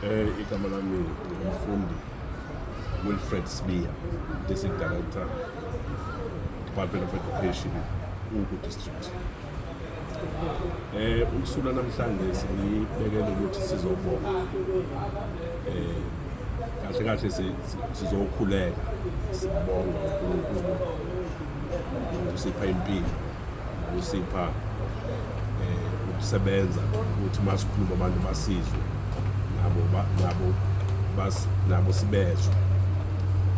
Igama lami ngumfundi Wilfred Sibiya, District Director, Department of Education, Ugu District. Ukusula namhlanje sibekele ukuthi sizobonga. Kahle kahle sizokhuleka sibonga uNkulunkulu ukusipha impilo, ukusipha ukusebenza ukuthi masikhuluma abantu basizwe nabo nabo bas nabo sibezwe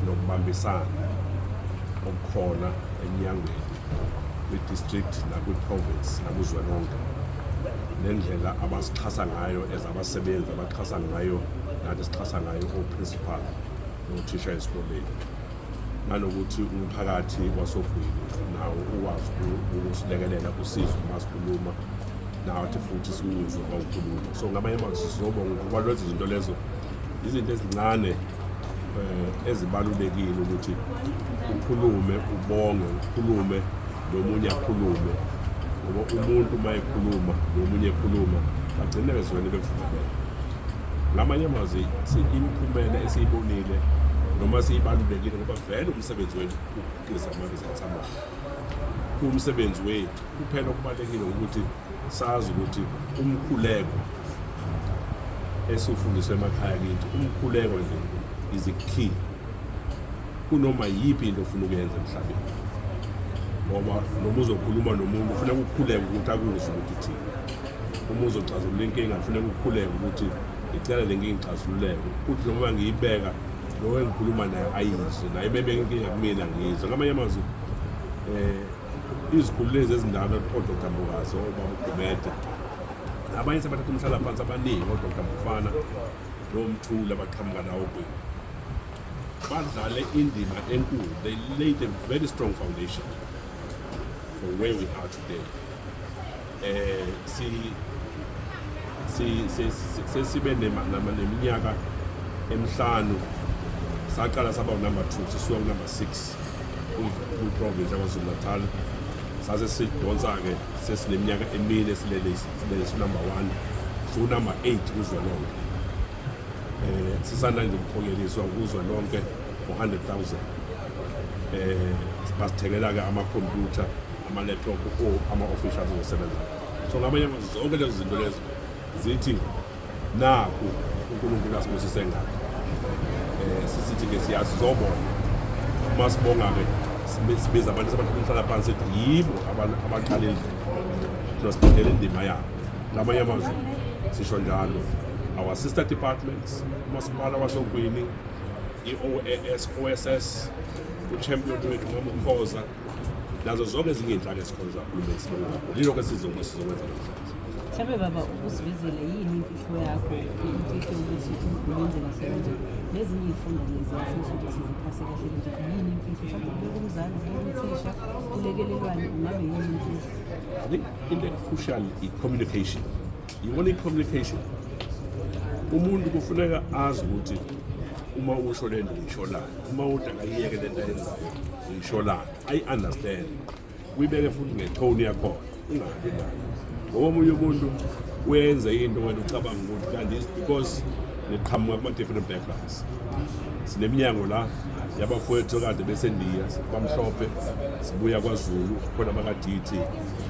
nokubambisana okukhona enyangweni, kwi-district nakwi-province nakuzwelonke, nendlela abasixhasa ngayo as abasebenzi, abaxhasa ngayo nathi, sixhasa ngayo o-principal nothisha esikoleni, nanokuthi umphakathi wasoGwini nawo ukwazi ukusilekelela usizo uma sikhuluma nathi futhi siwuzwe uma ukhuluma. So ngamanye amazwi sizobonga ngoba lezo zinto lezo izinto ezincane ezibalulekile ukuthi ukhulume, ubonge, ukhulume nomunye akhulume, ngoba umuntu uma ekhuluma nomunye ekhuluma bagcine bezwene, bevumelene. Ngamanye amazwi imiphumela esiyibonile noma siyibalulekile, ngoba vele umsebenzi wethu ukukhiqiza ama-results amahle, kuwumsebenzi wethu kuphela. Okubalulekile ukuthi sazi ukuthi umkhuleko esiwufundiswe emakhaya kithi, umkhuleko nje is a key kunoma yiphi into ofuna ukuyenza emhlabeni, ngoba noma uzokhuluma nomuntu kufuneka ukhuleke ukuthi akuzwe ukuthi uthini. Uma uzoxazulula inkinga kufuneka ukhuleke ukuthi ngicela le nkinga ixazululeke, ukuthi noma ngiyibeka lo engikhuluma naye ayizwe, naye bebeka inkinga kumina ngiyizwe. Ngamanye amazwi izikhulu lezi ezindala, oDr Mbokazi, obaba uGumede nabanye sebathatha umhlalaphansi abaningi, oDr Mfana noMthula, abaqhamuka nawo Ogwini, badlale indima enkulu. They laid a very strong foundation for where we are today. eh si si sesibe neminyaka emihlanu, saqala saba number 2, sisuka ku number 6 kwi-province yaKwaZulu Natal, sase sidonsa-ke sesineminyaka 4 silele number 1, siwu-number 8 kuzwelonke. Sisanda nje ukuklonyeliswa kuzwelonke ngo-100,000. Basithengela-ke amakhompyutha, ama-laptop or ama-officials azosebenza. So ngamanye amazwi zonke lezo zinto lezo zithi nakhu uNkulunkulu asibusise ngakho. Sisithi-ke siyazobonga. Uma sibonga-ke sibiza abantu sebathatha umhlalaphansi, sithi yibo abaqala indlela, nosibhekela indima yabo. Ngamanye amazwi sisho njalo, our sister departments, umasipala wasoGwini, i-OAS, OSS, uchampion wethu mama uKhoza, nazo zonke ezinye iy'nhlaka ezikhona zahulumeni, sibonga kakhulu. Yilokho esizokwenza namhlanje. Mhlawumbe baba usivezele yini imfihlo yakho, imfihlo yokuthi uyenze kahle kanje, nezinye iy'fundo ziyafisa ukuthi ziphase kahle kanje? Yini imfihlo? Mhlawumbe kubeka umzali, kubeka uthisha, kulekelelwane, ungabe yini imfihlo? I think into crucial i-communication. Yibona i-communication, umuntu kufuneka azi ukuthi uma usho le nto uyisholani, uma uthi akayiyeke le nto ayenzayo uyisholani, ayi-understand, uyibeke futhi nge-tone yakhona, ungabi nayo, ngoba omunye umuntu uyenze into wena ucabanga ukuthi kanti it's because niqhamuka kuma-different backgrounds. Sineminyango la yabafowethu kade besendiya bamhlophe, sibuya kwaZulu khona baka-DT.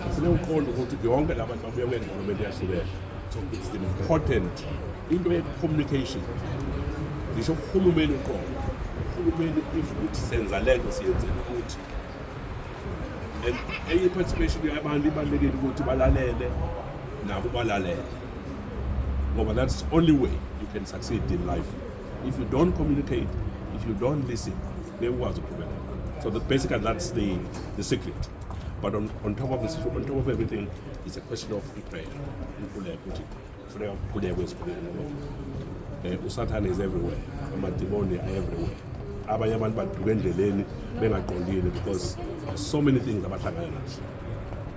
Kufuneka uqonde ukuthi yonke la bantu babuya kwi-environment eyahlukene, so it's important into ye-communication. Ngisho uhulumeni uqobo, uhulumeni if uthi senza lento, siyenzela ukuthi, and enye i-participation yabantu ibalulekile ukuthi balalele nabo balalele, ngoba that's the only way you can succeed in life. If you don't communicate, if you don't listen, ngeke ukwazi ukuphumelela. So basically that's the secret. But on top of everything, it's a question of prayer, umkhuleko, ukuthi kufuneka ukukhulekwe esikoleni, ngoba usathane is everywhere, amadimoni are everywhere. Abanye abantu baduka endleleni bengaqondile because there's so many things abahlangana nazo.